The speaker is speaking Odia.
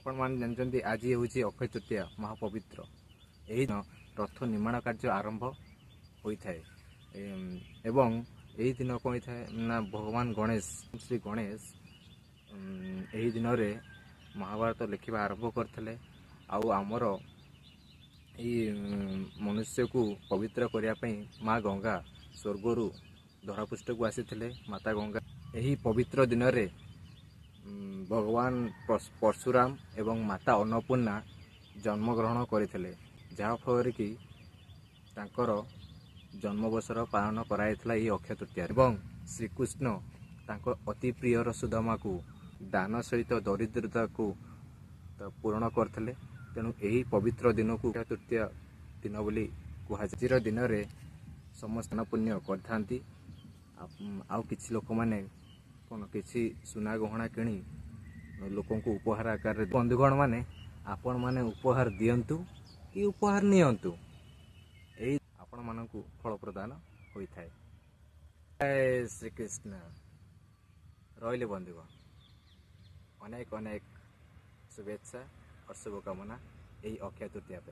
ଆପଣମାନେ ଜାଣିଛନ୍ତି, ଆଜି ହେଉଛି ଅକ୍ଷୟ ତୃତୀୟା, ମହାପବିତ୍ର। ଏହି ଦିନ ରଥ ନିର୍ମାଣ କାର୍ଯ୍ୟ ଆରମ୍ଭ ହୋଇଥାଏ ଏବଂ ଏହି ଦିନ କ'ଣ ହୋଇଥାଏ ନା ଭଗବାନ ଗଣେଶ, ଶ୍ରୀ ଗଣେଶ ଏହି ଦିନରେ ମହାଭାରତ ଲେଖିବା ଆରମ୍ଭ କରିଥିଲେ। ଆଉ ଆମର ଏଇ ମନୁଷ୍ୟକୁ ପବିତ୍ର କରିବା ପାଇଁ ମା ଗଙ୍ଗା ସ୍ୱର୍ଗରୁ ଧରାପୃଷ୍ଠକୁ ଆସିଥିଲେ ମାତା ଗଙ୍ଗା। ଏହି ପବିତ୍ର ଦିନରେ ଭଗବାନ ପରଶୁରାମ ଏବଂ ମାତା ଅନ୍ନପୂର୍ଣ୍ଣା ଜନ୍ମଗ୍ରହଣ କରିଥିଲେ, ଯାହାଫଳରେ କି ତାଙ୍କର ଜନ୍ମବର୍ଷର ପାଳନ କରାଯାଇଥିଲା ଏହି ଅକ୍ଷୟ ତୃତୀୟାରେ। ଏବଂ ଶ୍ରୀକୃଷ୍ଣ ତାଙ୍କ ଅତି ପ୍ରିୟର ସୁଦାମାକୁ ଦାନ ସହିତ ଦରିଦ୍ରତାକୁ ପୂରଣ କରିଥିଲେ। ତେଣୁ ଏହି ପବିତ୍ର ଦିନକୁ ଅକ୍ଷୟ ତୃତୀୟା ଦିନ ବୋଲି କୁହାଯାଏ। ଆଜିର ଦିନରେ ସମସ୍ତ ଦାନ ପୁଣ୍ୟ କରିଥାନ୍ତି। ଆଉ କିଛି ଲୋକମାନେ କ'ଣ କିଛି ସୁନା ଗହଣା କିଣି ଲୋକଙ୍କୁ ଉପହାର ଆକାରରେ, ବନ୍ଧୁଗଣ ମାନେ, ଆପଣମାନେ ଉପହାର ଦିଅନ୍ତୁ କି ଉପହାର ନିଅନ୍ତୁ, ଏହି ଆପଣମାନଙ୍କୁ ଫଳ ପ୍ରଦାନ ହୋଇଥାଏ। ଜୟ ଶ୍ରୀକୃଷ୍ଣ। ରହିଲି ବନ୍ଧୁଗଣ, ଅନେକ ଅନେକ ଶୁଭେଚ୍ଛା ଓ ଶୁଭକାମନା ଏହି ଅକ୍ଷୟ ତୃତୀୟା ପାଇଁ।